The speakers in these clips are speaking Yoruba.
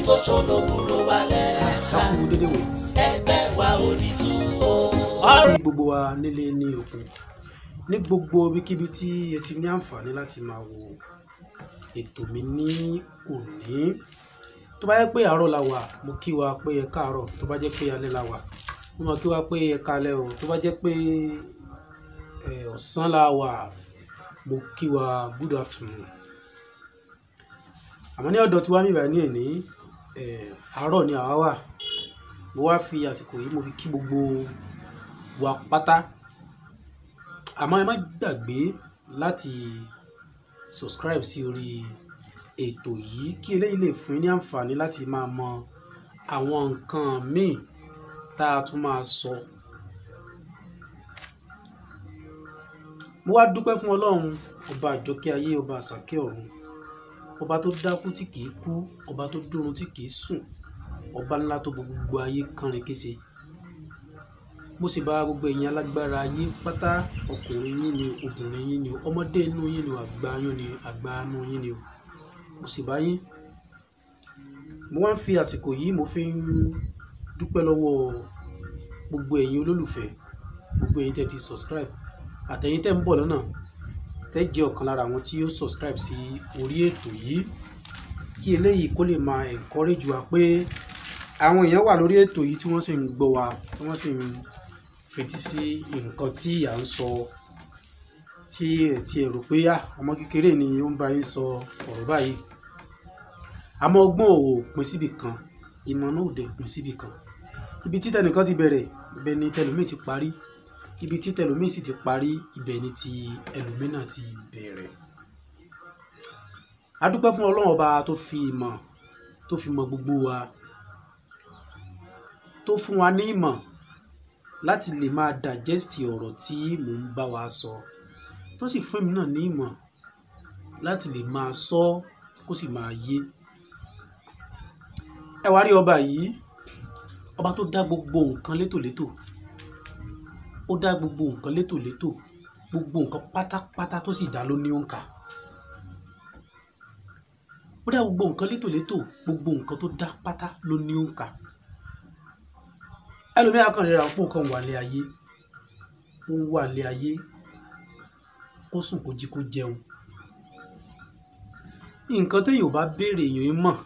tó ṣolókùrò wa lẹ́ṣà ẹgbẹ́ wa ò ní tú o. Kí gbogbo wa nílé ní òkun ní gbogbo ibikíbi tí ẹ ti ní àǹfààní láti máa wo ètò mi ní òní. Tó bá jẹ́ pé àárọ̀ la wà, mo kí wa pé ẹ káàárọ̀. Tó bá jẹ́ pé alẹ́ la wà, mo máa kí wa pé ẹ káalẹ́ o. Tó bá jẹ́ pé ọ̀sán la wà, mo kí wa good afternoon. Àmọ́ ní ọ̀dọ̀ tí wá mi báyìí ní èní, àárọ̀ ni àwa wà. Mo wá fi àsìkò yìí mo fi kí gbogbo wa pátá. Àmọ́ ẹ má gbàgbé láti subscribe sí orí ètò yìí kí eléyìí lè fún yín ní àǹfààní láti máa mọ àwọn nǹkan míì tá a tún máa sọ. Mo wá dúpẹ́ fún Ọlọ́run, ọba àjọkẹ́ ayé, ọba àsàkẹ́ ọ̀run, ọba tó dákú tí kìí kú, ọba tó dúrun tí kìí sùn, ọba ńlá tó bo gbogbo ayé kánrin kése. Mo sì bá gbogbo ẹ̀yin alágbára ayé pátá, ọkùnrin yín ni, obìnrin yín ni, ọmọdé inú yín ni, àgbà yín ni, àgbà inú yín ni o. Mo sì bá yín. Mo wá ń fi àsìkò yìí mo fi ń dúpẹ́ lọ́wọ́ gbogbo ẹ̀yin olólùfẹ́, gbogbo ẹ̀yin tẹ́ ti subscribe àtẹ̀yin tẹ́ ń bọ̀ lọ́nà, tẹ́ jẹ́ ọ̀kan lára àwọn tí yóò subscribe sí orí ètò yìí kí eléyìí kó lè máa encourage wa pé àwọn èèyàn wà lórí ètò yìí tí wọ́n sì ń gbọ́ wa, tí wọ́n sì ń fetí sí nǹkan tí à ń sọ, tí ẹ ti rò pé ọmọ kékeré ni ó ń bá yín sọ ọ̀rọ̀ báyìí. Àmọ́ ọgbọ́n ò pín síbi kan, ìmọ̀ náà ò dẹ̀ pín síbi kan. Ibi tí tẹnìkan ti bẹ̀rẹ̀, ibẹ̀ ni tẹlòmíì ti parí. Ibi tí tẹlòmíì sì ti parí, ibẹ̀ ni ti ẹlòmíì náà ti bẹ̀rẹ̀. A dúpẹ́ fún Ọlọ́run ọba tó fi ìmọ̀, tó fi mọ gbogbo wa, tó fún wa ní ìmọ̀ láti lè máa digest ọ̀rọ̀ tí mò ń bá wa sọ, tó sì fún èmi náà ní ìmọ̀ láti lè máa sọ kó sì máa yé. Ẹ wá rí ọba yìí, ọba tó dá gbogbo nǹkan létòlétò. Ó dá gbogbo nǹkan létòlétò, gbogbo nǹkan pátápátá tó sì dá ló ní òǹkà. Ó dá gbogbo nǹkan létòlétò, gbogbo nǹkan tó dá pátá ló ní òǹkà. Ẹlòmíràn kan ríra pé nǹkan wà lé ayé, ó ń wà lé ayé, kó sùn kó jí kó jẹun. Nǹkan téèyàn ò bá béèrè èèyàn ń mọ̀,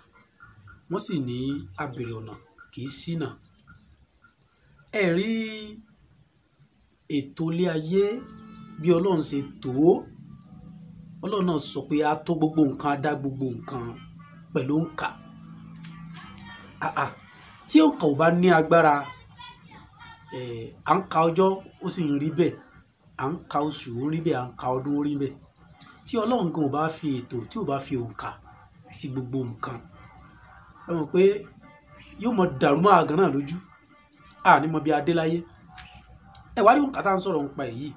wọ́n sì ní abèrè ọ̀nà kì í ṣìnà. Ẹ rí ètò ilé ayé bí Ọlọ́run ṣe tò ó. Ọlọ́run náà sọ pé a tó gbogbo nǹkan, a dá gbogbo nǹkan pẹ̀lú òǹkà. Àà, tí òǹkà ò bá ní agbára, à ń ka ọjọ́ ó sì ń rí bẹ́ẹ̀, à ń ka oṣù ó ń rí bẹ́ẹ̀, à ń ka ọdún ó rí bẹ́ẹ̀. Tí Ọlọ́run gan ò bá fi ètò, tí ò bá fi òǹkà sí gbogbo nǹkan, ẹ mọ̀ pé yóò mọ dàrú mọ́ àgàn náà lójú. A ní mọ bí a dé láyé. Ẹ wá rí òǹkà tá à ń sọ̀rọ̀ nípa èyí.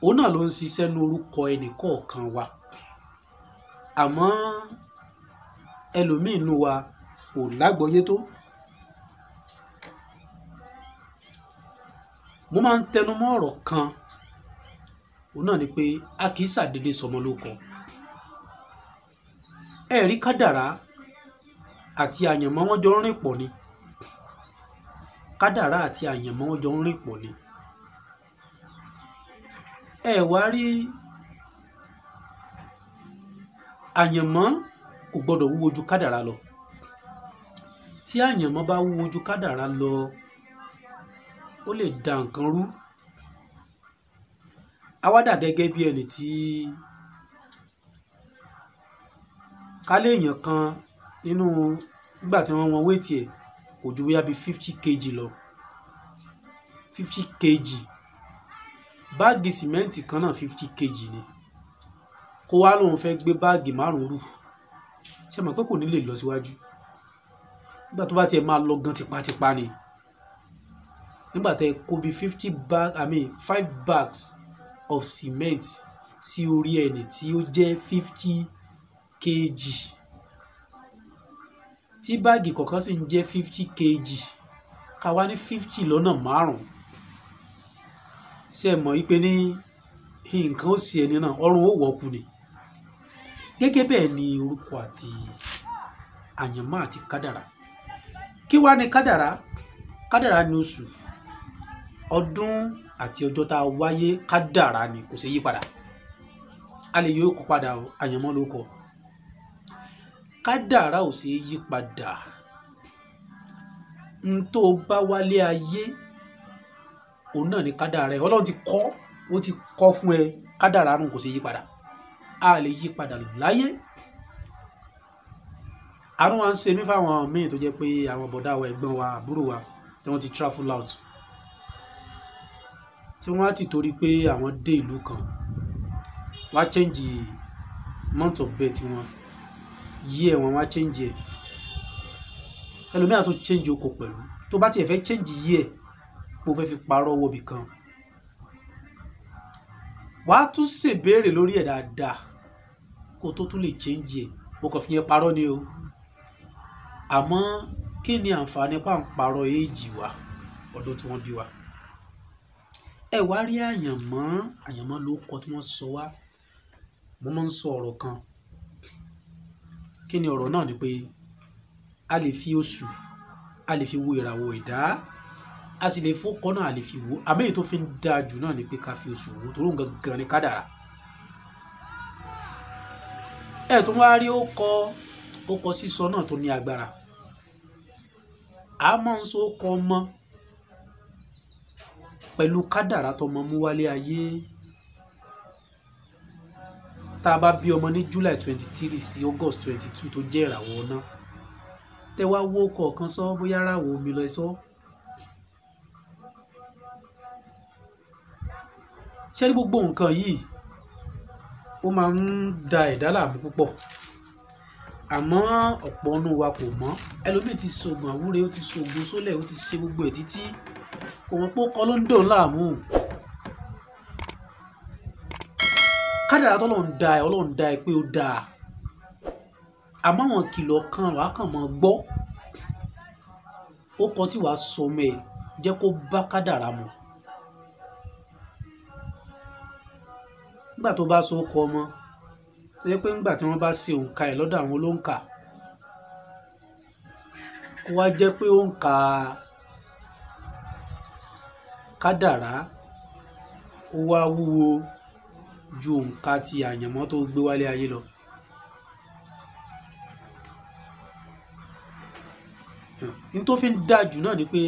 Òun náà ló ń ṣiṣẹ́ ní orúkọ ẹnì kọ̀ọ̀kan wa. Àmọ́ ẹlòmíì inú wa kò lágbọ́yé tó. Mo máa ń tẹnu mọ́ ọ̀rọ̀ kan, òun náà ni pé a kì í ṣàdédé sọmọ lórúkọ. Ẹ rí kádàrá àti àyànmọ́ wọn jọ ń rìn pọ̀ ni. Kádàrá àti àyànmọ́ wọn jọ ń rìn pọ̀ ni. Ẹ wá rí àyànmọ́ kò gbọdọ̀ wúwo ju kádàrá lọ. Tí àyànmọ́ bá wúwo ju kádàrá lọ, ó lè da nǹkan rú. A wá dà gẹ́gẹ́ bí ẹni tí ká lé èèyàn kan nínú nígbà tí wọ́n wọn weight ẹ̀ kò ju bóyá bí 50 kg lọ. 50 kg. Báàgì sìmẹ́ǹtì kan náà 50 kg ni. Kó wá lóun fẹ́ gbé báàgì márùn-ún rù. Ṣé mọ̀ pé kò ní lè lọ síwájú? Nígbà tó bá tiẹ̀ máa lọ gan tipátipá ni. Nígbà tẹ kó bí 5 bags of cement sí orí ẹni tí ó jẹ́ 50 kg. Tí báàgì kọ̀ọ̀kan sì ń jẹ́ 50 kg, ká wá ní 50 lọ́nà márùn-ún. Ṣé ẹ mọ̀ wípé ní nǹkan ó ṣe ẹni náà, ọrùn ó wọ́kù ni. Gẹ́gẹ́ bẹ́ẹ̀ ni orúkọ àti Àyànmọ́ àti kádàrá. Kí wá ní kádàrá? Kádàrá ni oṣù, ọdún àti ọjọ́ tá a wáyé. Kádàrá ni, kò ṣe yí padà. A lè yí ó kọ padà o, àyànmọ́ ló kọ. Kádàrá ò ṣe yí padà. N tó bá wálé ayé, òun náà ni kádàrá ẹ. Ọlọ́run ti kọ́, ó ti kọ́ fún ẹ. Kádàrá nù, kò ṣe yí padà. A lè yí padà láyé. Àánú wa ń ṣe mí fáwọn míì tó jẹ́ pé àwọn bọ̀dá wa, ẹ̀gbọ́n wa, àbúrò wa tí wọ́n ti travel out, tí wọ́n á ti torí pé àwọn dé ìlú kan, wọ́n á change month of birth wọn, year wọn, wọ́n á change ẹ̀. Ẹlòmíràn tó change oko pẹ̀lú. Tó bá tiẹ̀ fẹ́ change year, mo fẹ́ fi parọ́ wọbì kan, wàá tún ṣèbéèrè lórí ẹ̀ dáadáa kó tó tún lè change ẹ̀. Mo kàn fi yẹn parọ́ ni o. Àmọ́ kí ni àǹfààní pa ń parọ́ éèjì wa, ọdún tí wọ́n bí wa? Ẹ wá rí àyànmọ́. Àyànmọ́ ló kọ tí wọ́n sọ wá. Mo máa ń sọ ọ̀rọ̀ kan. Kí ni ọ̀rọ̀ náà? Ni pé a lè fi oṣù, a lè fi wo ìràwọ̀ ẹ̀dá, a sì lè fọ́kọ́ náà, a lè fi wo. Àmọ́ èyí tó fi ń dáa jù náà ni pé ká fi oṣù wo, torí òun gangan ni kádàrá. Ẹ tún wá rí ó kọ sísọ náà tó ní agbára. A máa ń sọ ó kọ ọmọ pẹ̀lú kádàrá tọmọ mú wálé ayé. Tá a bá bí ọmọ ní July 23 sí August 22, tó jẹ́ ìràwọ̀ ọ̀nà, tẹ wá wó kọ̀ọ̀kan sọ, bóyá ráwọ̀ omi lọ sọ. Ṣé ní gbogbo nǹkan yìí, ó máa ń da ẹ̀dá láàmú púpọ̀, àmọ́ ọ̀pọ̀ ọ̀nù wa kò mọ̀. Ẹlòmíì ti ṣoògùn àwúre, ó ti ṣoògùn sólẹ̀, ó ti ṣe gbogbo ẹ̀ títí, kò mọ̀ pé ó kọ́ ló ń dòun láàmú. Kádàrá tọ́lọ́run dá ẹ, Ọlọ́run dá ẹ pé ó dáa, àmọ́ àwọn kìlọ̀ kan wàá kàn mọ́ gbọ́. Ó kọ tí wàá sọmọ ẹ, jẹ́ kó bá kádàrá mu. Nígbà tó bá so ó kọ ọmọ tó jẹ́ pé nígbà tí wọ́n bá ṣe òǹkà ẹ̀ lọ́dọ̀ àwọn olóǹkà, kó wá jẹ́ pé òǹkà kádàrá ó wá wúwo ju òǹkà ti àyànmọ́ tó gbé wálé ayé lọ. Ní tó fi ń dáa jù náà ni pé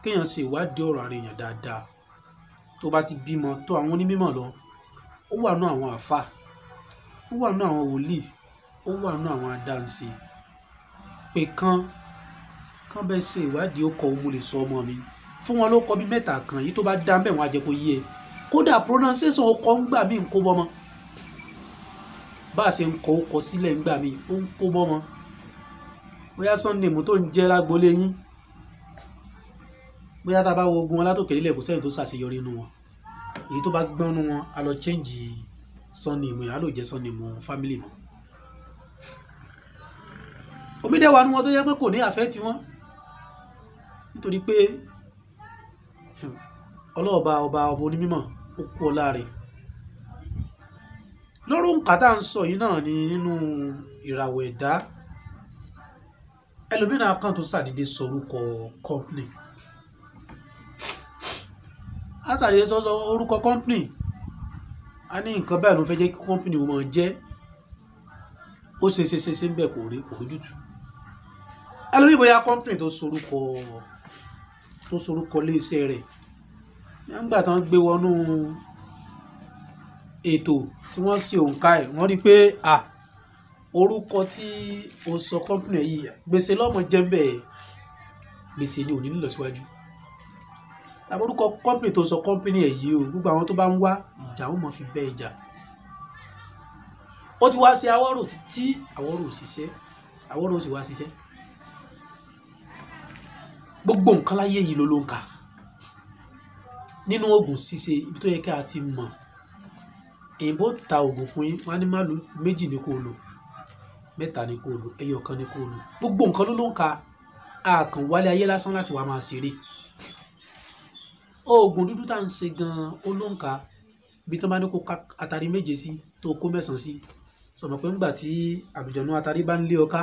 kéèyàn ṣe ìwádìí ọ̀rọ̀ ara èèyàn dáadáa. Tó bá ti bímọ, tó àwọn onímọ̀ lọ, ó wà nú àwọn àáfàá, ó wà nú àwọn wòlíì, ó wà nú àwọn adáhunṣe, pé kán kán bẹ́ẹ̀ ṣe ìwádìí. Ó kọ òun, mo lè sọ ọmọ mi fún wọn, ló kọ bí mẹ́ta kan yìí, tó bá dá bẹ́ẹ̀, wọ́n á jẹ́ kó yé e. Kódà pronunciation ó kọ ń gbà mí ń kó bọ́mọ. Bá a ṣe ń kọ ó kọ sílẹ̀ ń gbà mí, ó ń kó bọ́mọ. Bóyá Sunday mú tó ń jẹ́ lágbolé yín, bóyá tá a bá wo ogun wọn látòkè nílẹ̀, kò sẹ́yìn tó ṣàṣeyọrí inú wọn. Èyí tó bá gbọ́n nu wọn á lọ change surname yẹn, á lò jẹ́ surname family mọ́. Omi dẹ̀ wà nú wọn tó yẹ pé kò ní àfẹ́ tiwọn, nítorí pé ọlọ́ọ̀ba ọba ọba onímọ̀, ó kú ọlá rẹ̀ lọ́rọ̀. Nǹkan tá à ń sọ yìí náà ni nínú ìràwọ̀ ẹ̀dá. Ẹlòmíràn kan tó ṣàdédé sọ orúkọ company, á ṣàdédé sọ orúkọ company, a ní nǹkan báyìí ló fẹ́ jẹ́ kí company ó máa jẹ́. Ó ṣe ṣe ṣe ṣe ń bẹ̀, kò rí, kò rójútùú. Ẹlòmíì, bóyá company tó sorúkọ iléeṣẹ́ rẹ̀, nígbà tí wọ́n gbé wọnú ètò tí wọ́n ṣe òǹkà ẹ̀, wọ́n rí i pé à orúkọ tí o sọ company yìí, gbèsè lọ́mọ jẹ́ ń bẹ̀, gbèsè ni ò ní lọ síwájú. Tàbí orúkọ company tó sọ company ẹ̀ yìí o, gbogbo àwọn tó bá ń wá ìjà, ó mọ̀ fi bẹ́ ìjà. Ó ti wá ṣe awọ́rò títí, awọ́rò ò ṣiṣẹ́, awọ́rò ò sì wá ṣiṣẹ́. Gbogbo nǹkan láyé yìí ló ń kà nínú oògùn ṣíṣe. Ibi tó yẹ kí a ti mọ̀, èyìnbó ta oògùn fún yín, wọ́n á ní má lo méjì ní kó lò, mẹ́ta ní kó lò, ẹyọ kan ní kó lò. Gbogbo nǹkan ló ń ka. A kàn wálé ayé lásán láti wá máa ṣeré. Oògùn dúdú tá à ń ṣe gan-an, ó ló ń ka. Bí tán bá ní kó ká atari méje sí, tó kó mẹ́sàn-án sí, sọmọ pé ńgbà tí àlùjọ̀nú atari bá ń lé ọ ká,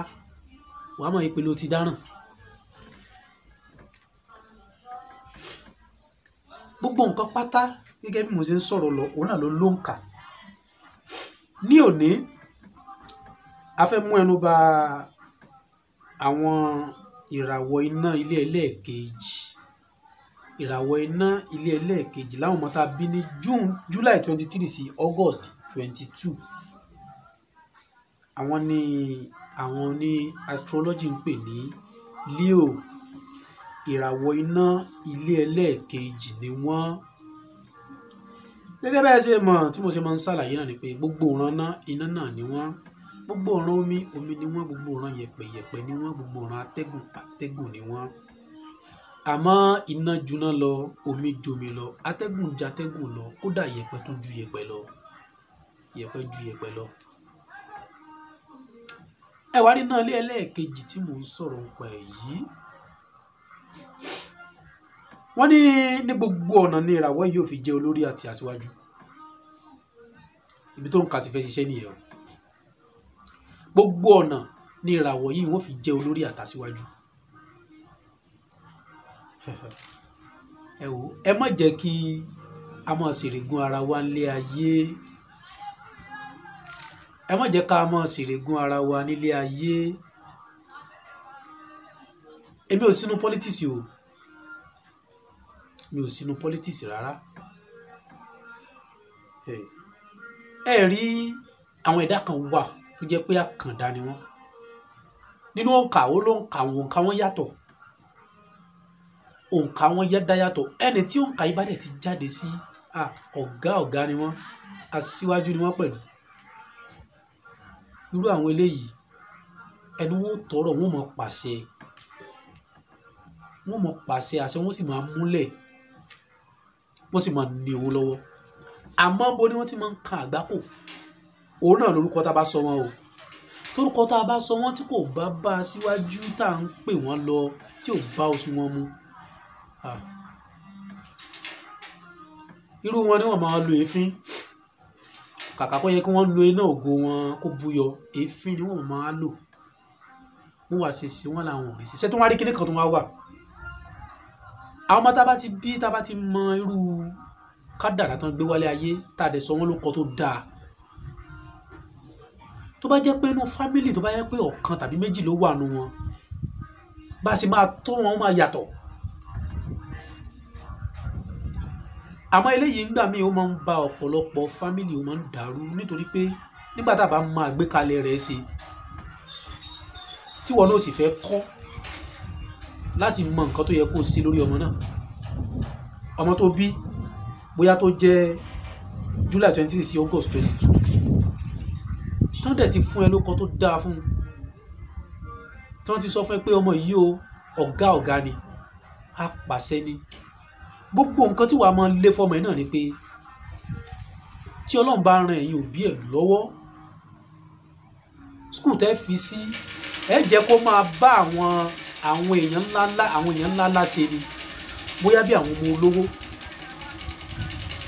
Wàá mọ̀ ìpele o ti dáràn. Gbogbo nǹkan pátá gẹ́gẹ́ bí mo ṣe ń sọ̀rọ̀ lọ, òun náà ló ló ń kà. Ní òní, a fẹ́ mú ẹnu bà àwọn ìràwọ̀ iná ilé ẹlẹ́ẹ̀kejì. Ìràwọ̀ iná ilé ẹlẹ́ẹ̀kejì láwọn ọmọ tá a bí ní June, July 23 sí August 22. Àwọn ni àwọn ní astrology ń pè ní Leo. Ìràwọ̀ iná ilé ẹlẹ́ẹ̀kejì ni wọ́n. Gẹ́gẹ́ bẹ́ẹ̀ ṣe mọ̀ tí mo ṣe máa ń ṣàlàyé náà ni pé gbogbo ìran iná, iná náà ni wọ́n. Gbogbo ìran omi, omi ni wọ́n. Gbogbo ìran yẹ̀pẹ̀, yẹ̀pẹ̀ ni wọ́n. Gbogbo ìran atẹ́gùn, atẹ́gùn ni wọ́n. Àmọ́ iná juná lọ, omi jomi lọ, atẹ́gùn jatẹ́gùn lọ, kódà yẹ̀pẹ̀ tún ju yẹ̀pẹ̀ lọ. Yẹ̀pẹ̀ ju yẹ̀pẹ̀ lọ. Ẹ wá rí iná ilé ẹlẹ́ẹ̀kejì tí mò ń sọ̀rọ̀ nípa ẹ̀ yìí. Wọ́n ní ní gbogbo ọ̀nà ni ìràwọ̀ yìí ò fi jẹ́ olórí àti aṣíwájú. Ibi tó ń ka ti fẹ́ ṣiṣẹ́ nìyẹn o. Gbogbo ọ̀nà ni ìràwọ̀ yìí wọ́n fi jẹ́ olórí àti aṣíwájú. Ẹ wò, ẹ má jẹ́ kí a máa ṣèrègùn ara wa nílé ayé. Ẹ má jẹ́ ká máa ṣèrègùn ara wa nílé ayé. Èmi ò sínú politics o. Mi ò sínú politics rárá. Ẹ rí àwọn ẹ̀dá kan wà tó jẹ́ pé àkàndá ni wọ́n. Nínú òǹkà, ó ló ń kà wọ́n, òǹkà wọn yàtọ̀. Òǹkà wọn yá dá yàtọ̀. Ẹni tí òǹkà yìí bá dẹ̀ ti jáde sí, ọ̀gá ọ̀gá ni wọ́n, aṣíwájú ni wọ́n pẹ̀lú. Irú àwọn eléyìí, ẹnu wọn ó tọrọ, wọ́n mọ̀ pàṣẹ. Wọ́n mọ̀ pàṣẹ, àṣẹ wọ́n sì máa múlẹ̀. Wọ́n sì máa ní owó lọ́wọ́. Àmọ́ bó ni wọ́n ti máa ń kan àgbákò. Òun náà lorúkọ tá a bá sọ wọ́n o. Torúkọ tá a bá sọ wọ́n tí kò bá bá a síwájú tá à ń pè wọ́n lọ, tí ò bá oṣù wọn mu. Irú wọn ni wọ́n máa lo èéfín. Kàkà kó yẹ kí wọ́n lo iná ògo wọn kó buyọ, èéfín ni wọ́n máa lò. Wọ́n wá ṣe sí wọn làwọn ò rí sí. Ṣé tó wá rí kíní kan tó wá wà? Àwọn ọmọ tá a bá ti bí, tá a bá ti mọ irú kádàrá tán gbé wálé ayé, tá a dẹ̀ sọ wọ́n lóko tó dáa. Tó bá jẹ́ pé inú family tó bá jẹ́ pé ọ̀kan tàbí méjì ló wà nínú wọn, bá a ṣe máa tọ́ wọn, ó máa yàtọ̀. Àmọ́ eléyìí ńgbà míì ó máa ń ba ọ̀pọ̀lọpọ̀ family, ó máa ń dàrú nítorí pé nígbà tá a bá máa àgbékalẹ̀ rẹ̀ ṣe, tí ìwọ náà sì fẹ́ kọ́ láti mọ nǹkan tó yẹ kó ṣe lórí ọmọ náà. Ọmọ tó bí bóyá tó jẹ́ July 23 sí August 22, tán dẹ̀ ti fún ẹ lóko tó dáa fún un, tí wọ́n ti sọ fún ẹ pé ọmọ yìí o, ọ̀gá ọ̀gá ni, á pàṣẹ ni. Gbogbo nǹkan tí wàá máa lé fọmọ ẹ náà ni pé tí Ọlọ́run bá ran ẹ̀yin òbí ẹ̀ lọ́wọ́, school tẹ́ fi sí, ẹ jẹ́ kó máa bá àwọn èèyàn ńláńlá, àwọn èèyàn ńláńlá ṣe ni, bóyá bí àwọn ọmọ olówó.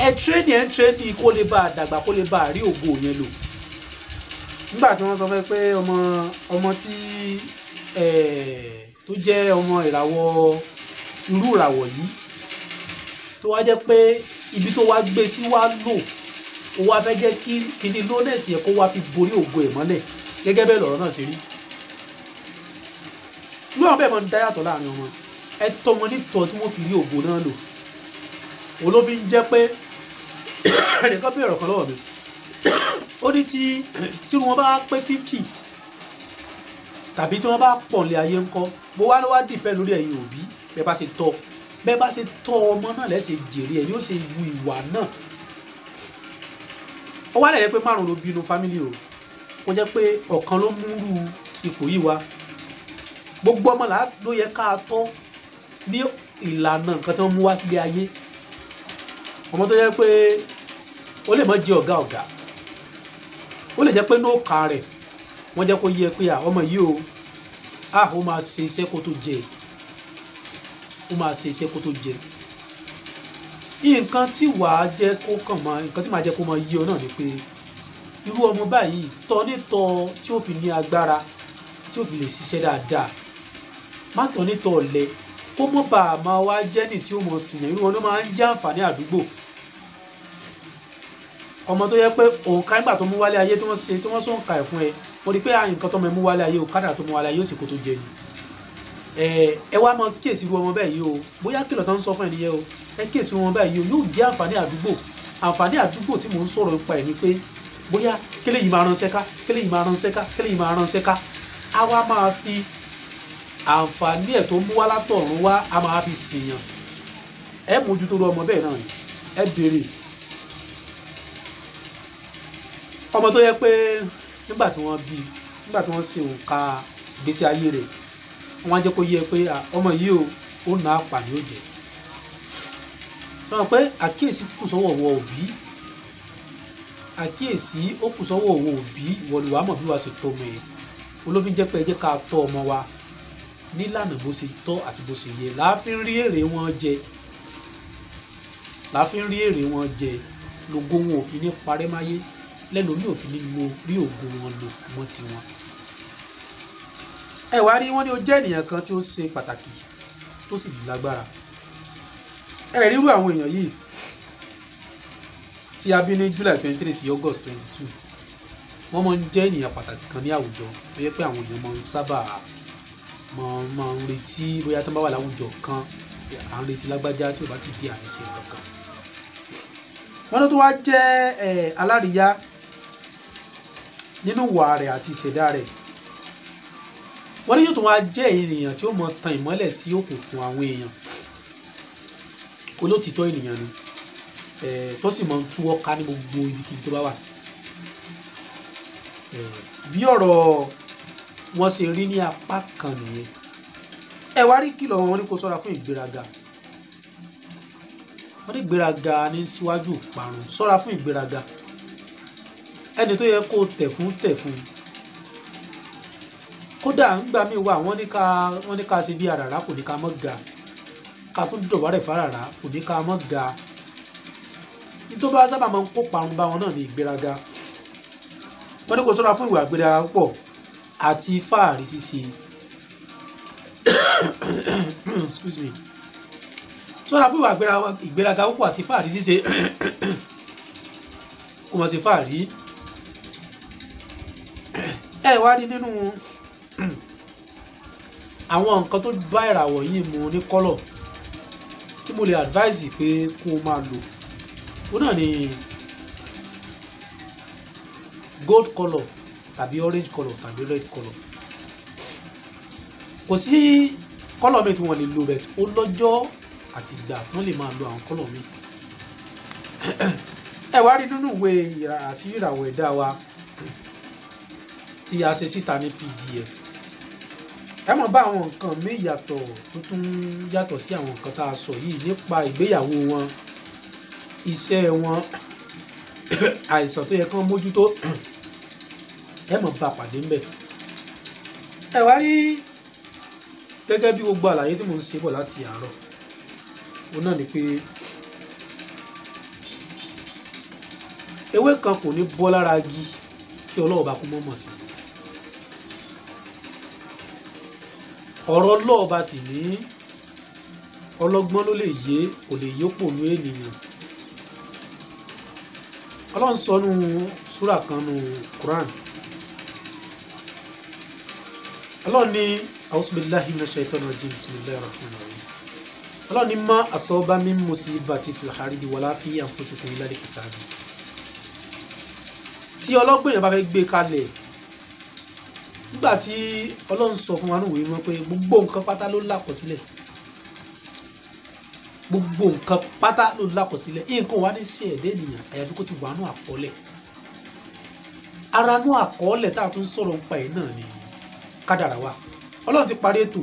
Ẹ tírénì, ẹ ń tírénì kó lè bá a dàgbà, kó lè bá a rí ògo yẹn lò. Nígbà tí wọ́n sọ fún ẹ pé ọmọ tí tó jẹ́ ọmọ ìràwọ̀, irú ìràwọ̀ yìí, tó wá jẹ́ pé ibi tó wá gbé sí wá lò, ó wá fẹ́ jẹ́ kí kíní lónẹ̀sì yẹn kó wá fi borí ògo ẹ̀ mọ́lẹ̀. Gẹ́gẹ́ bẹ́ẹ̀ lọ̀rọ̀ náà ṣe rí. Irú àwọn bẹ́ẹ̀ máa ń dá yàtọ̀ láàrin ọmọ. Ẹ tọ́ wọn nítọ́ tí wọ́n fi rí ògo náà lò. Òun ló fi ń jẹ́ pé ẹnìkan bí ọ̀rọ̀ kan lọ́wọ́ mi. Ó ní tí wọ́n bá pé 50 tàbí tí wọ́n bá pọ̀ nílé ayé ńkọ́, bó wá ló wá dìpẹ́ lórí ẹ̀yin òbí, bẹ́ẹ̀ bá ṣe tọ́, bẹ́ẹ̀ bá ṣe tọ́ ọmọ náà lẹ́sẹ̀ jèrè ẹ̀ ni ó ṣe wu ìwà náà. Ó wá lè jẹ́ pé márùn-ún ló bínú family o, kó jẹ́ pé ọ̀kan ló múrú ipò yìí wá. Gbogbo ọmọ là ló yẹ ká tọ́ ní ìlànà nǹkan tó ń mú wá sílé ayé. Ọmọ tó jẹ́ pé ó lè má jẹ́ ọ̀gá ọ̀gá, ó lè jẹ́ pé ní òǹkà rẹ̀ wọ́n jẹ́ kó yé pé ọmọ yìí o, ó máa ṣe iṣẹ́ kó tó jẹ, ó máa ṣe iṣẹ́ kó tó jẹ. Nǹkan tí wàá jẹ́ kó kàn mọ́, nǹkan tí màá jẹ́ kó mọ yé ọ náà ni pé irú ọmọ báyìí tọ́ nítọ́ tí ó fi ní agbára. tí ó fi lè ṣiṣẹ́ dáadáa. Má tọ́ nítọ́ ọ̀lẹ kó mọ́ bá a máa wá jẹ́ ní tí ó mọ̀ sìyàn. Irú wọn ló máa ń jẹ́ àǹfààní àdúgbò. Ọmọ tó yẹ pé òǹkà nígbà tó mú wálé ayé tí wọ́n ṣe tí wọ́n sọ̀ǹkà ẹ̀ fún ẹ, wọ́n rí pé nǹkan tó mọ ẹ mú wálé ayé o, kádàrá tó mú wálé ayé ó sì kó tó jẹ ni. Ẹ wá mọ kíyèsí irú ọmọ bẹ́ẹ̀ yìí o, bóyá kìlọ̀ tó ń sọ fún ẹ nìyẹn o. Ẹ kíyèsí irú ọmọ bẹ́ẹ̀ yìí o, yóò jẹ́ àǹfààní àdúgbò. Àǹfààní àdúgbò tí mò ń sọ̀rọ̀ nípa ẹ̀ ni pé bóyá kélé yìí máa ránṣẹ́ ká, kélé yìí máa ránṣẹ́ ká, kélé yìí máa ránṣẹ́ ká, á wá máa fi àǹfààní ẹ̀ tó mú wá látọ̀run wá, á máa fi sìyàn. Ẹ mójútó irú ọmọ bẹ́ẹ̀ náà ni, ẹ béèrè. Ọmọ tó yẹ pé nígbà tí wọ́n bí, nígbà tí wọ́n ṣe òǹkà ìgbésí ayé rẹ̀, wọ́n á jẹ́ kó yé pé ọmọ yìí o, ó nà á pàdé ó jẹ́. Sọ pé àkíyèsí kù sọ́wọ́ ọ̀wọ́ òbí, àkíyèsí ó kù sọ́wọ́ ọ̀wọ́ òbí, ìwọ ni wàá mọ̀ bí wàá ṣe tọ́ ọmọ ẹ̀. Olófin jẹ́ pé ẹ jẹ́ ká tọ́ ọmọ wa nílànà bó ṣe tọ́ àti bó ṣe yẹ, láàfin rí èrè wọn jẹ, láàfin rí èrè wọn jẹ, lógo wọn ò fi ní parẹ́ máyé, lẹ́nu mi ò fi ní lo rí ògo wọn lò mọ́ tiwọn. Ẹ wá rí wọn ní ó jẹ́ ènìyàn kan tí ó ṣe pàtàkì tó sì lágbára. Ẹ rírú àwọn èèyàn yìí tí a bí ní July 23 sí August 22, wọ́n máa ń jẹ́ ènìyàn pàtàkì kan ní àwùjọ tó yẹ pé àwọn èèyàn máa ń sábà máa ń retí bóyá tó bá wà láwùjọ kan, à ń retí lágbájá tí ò bá ti di àníṣe kankan. Wọ́n tó wá jẹ́ aláríyá nínú ìwà rẹ̀ àti ìṣẹ̀dá rẹ̀. Wọ́n ní yóò tún wá jẹ́ ènìyàn tí ó mọ tan ìmọ́lẹ̀ sí òkùnkùn àwọn èèyàn. Olótìtọ́ ènìyàn ni, tó sì máa ń tú ọ́ ká ní gbogbo ibikíbi tó bá wà. Bí ọ̀rọ̀ wọn ṣe rí ní apá kan nìyẹn. Ẹ wá rí kìlọ̀ wọn ní kó ṣọ́ra fún ìgbéraga. Wọ́n ní ìgbéraga ní síwájú ìparun. Ṣọ́ra fún ìgbéraga. Ẹni tó yẹ kó tẹ̀ fún tẹ̀ fún. Kódà ńgbà míì wà wọ́n ní ká ṣe bí àràrá kò ní ká mọ́ ga, ká tún dọ̀bálẹ̀ fáràrá kò ní ká mọ́ ga. Nítorí bá sábà máa ń kó parun bá wọn náà ní ìgbéraga. Wọ́n ní kó ṣọ́ra fún ìwà ìgbéraga púpọ̀ àti fáàrí ṣíṣe. Excuse me. Ṣọ́ra fún ìwà ìgbéraga púpọ̀ àti fáàrí ṣíṣe. Kò mọ̀ sí fáàrí. Ẹ wá rí nínú àwọn nǹkan tó bá ìràwọ̀ yìí mu ní kọ́lọ̀ tí mo lè advise pé kó o máa lò, ó náà ni gold colour tàbí orange colour tàbí red colour. Kò sí kọ́lọ̀ mi tí wọ́n lè lò bẹ̀, ó lọ́jọ́ àti ìgbà tí wọ́n lè máa lo àwọn kọ́lọ̀ mi. Ẹ wá rí nínú ìwé àṣírí ìràwọ̀ ẹ̀dá wa tí a ṣe síta ní PDF, ẹ mọ̀ bá àwọn nǹkan míì yàtọ̀ tó tún yàtọ̀ sí àwọn nǹkan tá a sọ yìí nípa ìgbéyàwó wọn, iṣẹ́ wọn, àìsàn tó yẹ kán mójútó, ẹ mọ̀ bá pàdé ńbẹ̀. Ẹ wá rí gẹ́gẹ́ bí gbogbo àlàyé tí mò ń ṣe bọ̀ láti àárọ̀, òun náà ni pé ewé kan kò ní bọ́ lára igi kí Ọlọ́run bá kú mọ́ mọ̀ sí. Ọ̀rọ̀ Ọlọ́run bá sì ní ọlọ́gbọ́n ló lè yé, kò lè yé òpònú ènìyàn. Ọlọ́run sọ nú súrà kan nú Quran. Ọlọ́run ní a'udhu billahi minash shaitani rajim, bismillahir rahmanir rahim. Ọlọ́run ní ma asaba min musibati fil ardi wala fi anfusikum illa fi kitab. Tí ọlọ́gbọ́n èèyàn bá fẹ́ gbé kalẹ̀, nígbà tí Ọlọ́run sọ fún wa ní ìwé mímọ́ pé gbogbo nǹkan pátá ló lákọsílẹ̀, gbogbo nǹkan pátá ló lákọsílẹ̀, nǹkan wà ní ṣe ẹ̀dá ènìyàn àyàfi kó ti wà nú àkọọ́lẹ̀. Ara nú àkọọ́lẹ̀ tá a tún sọ̀rọ̀ nípa ẹ̀ náà ni kádàrá wa. Ọlọ́run ti parí ètò,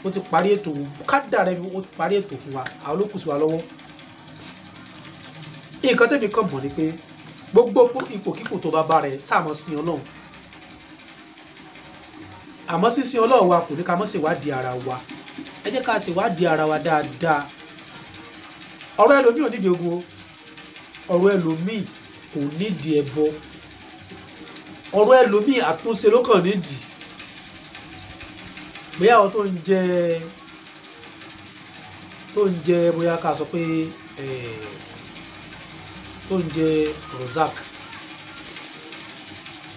ó ti parí ètò kádàrá, ó ti parí ètò fún wa, àwọn ló kù sí wa lọ́wọ́. Nǹkan tẹ́mi kàn mọ̀ ni pé gbogbo ipòkípò tó bá bá rẹ sáà mọ́ sin Ọlọ́run. Àmọ́ sísin Ọlọ́run wa kò ní ká mọ́ ṣèwádìí ara wa. Ẹ jẹ́ ká ṣèwádìí ara wa dáadáa. Ọ̀rọ̀ ẹlòmíì ò nídìí ogun o, ọ̀rọ̀ ẹlòmíì kò nídìí ẹbọ, ọ̀rọ̀ ẹlòmíì àtúnṣe ló kàn nídìí. Bóyá àwọn tó ń jẹ bóyá ká sọ pé tó ń jẹ Rozak,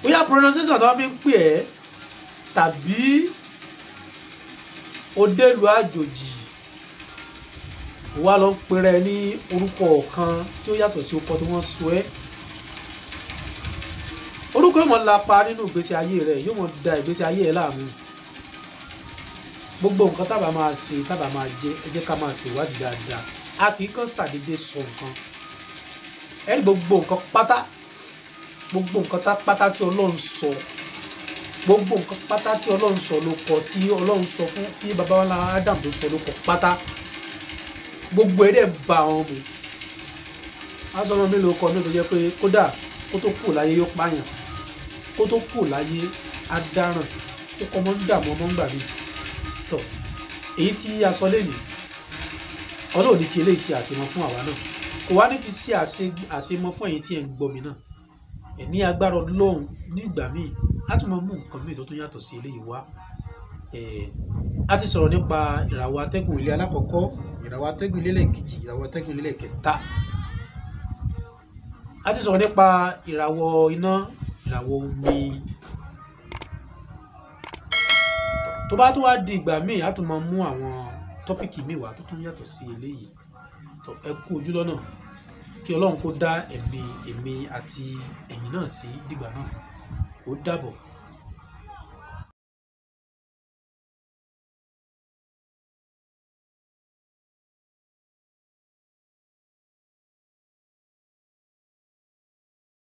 bóyá pronunciation tó wá fi ń pè ẹ́, tàbí odélu àjòjì wà lọ ń pèrè ní orúkọ kan tí ó yàtọ̀ sí orúkọ tí wọ́n sọ ẹ́. Orúkọ yóò mọ̀ lapa nínú ìgbésí ayé rẹ̀, yóò mọ̀ da ìgbésí ayé ẹ̀ láàmú. Gbogbo nǹkan tábà máa ṣe, tábà máa jẹ, ẹ jẹ́ ká máa ṣèwádìí dáadáa. A kì í kàn ṣàdédé sọ nǹkan. Ẹ rí gbogbo nǹkan pátá, gbogbo nǹkan pátá tí Ọlọ́run sọ, gbogbo nǹkan pátá tí Ọlọ́run sọ ló kọ, tí Ọlọ́run sọ fún tí baba wa Adam tó sọ ló kọ pátá, gbogbo ẹ̀ dẹ̀ bá wọn mu. Aṣọ ọmọ mi ló kọ mi tó jẹ́ pé kódà kó tó kù láyé yóò pààyàn, kó tó kù láyé á dáràn, ó kọ́ mọ́ ń dààmú ọmọ ń gbà mí. Tọ́ èyí tí a sọ lẹ́yìn, Ọlọ́run ní fi eléyìí ṣe àṣemọ fún àwa náà, kò wá ní fi ṣe àṣemọ fún ẹ̀yin tí ẹ̀ ń gbọ́ mi náà. Ẹ̀ ní agbára Ọlọ́run ní ìgbà míì á tún máa mú nǹkan míì tó tún yàtọ̀ sí eléyìí wá. A ti sọ̀rọ̀ nípa ìràwọ̀ atẹ́gùn ilé alákọ̀ọ́kọ́, ìràwọ̀ atẹ́gùn ilé lẹ́ẹ̀kejì, ìràwọ̀ atẹ́gùn ilé lẹ́ẹ̀kẹta. A ti sọ̀rọ̀ nípa ìràwọ̀ iná, ìràwọ̀ omi. Tó bá tún wá di ìgbà míì, á tún máa mú àwọn tọ́pìkì míì wá tó tún yàtọ̀ sí eléyìí. Tó ẹ kú ojú lọ́nà, kí Ọlọ́run kó dá ẹ̀mí èmi àti ẹ̀yin náà sí dìgbà náà. Ó dàbọ̀.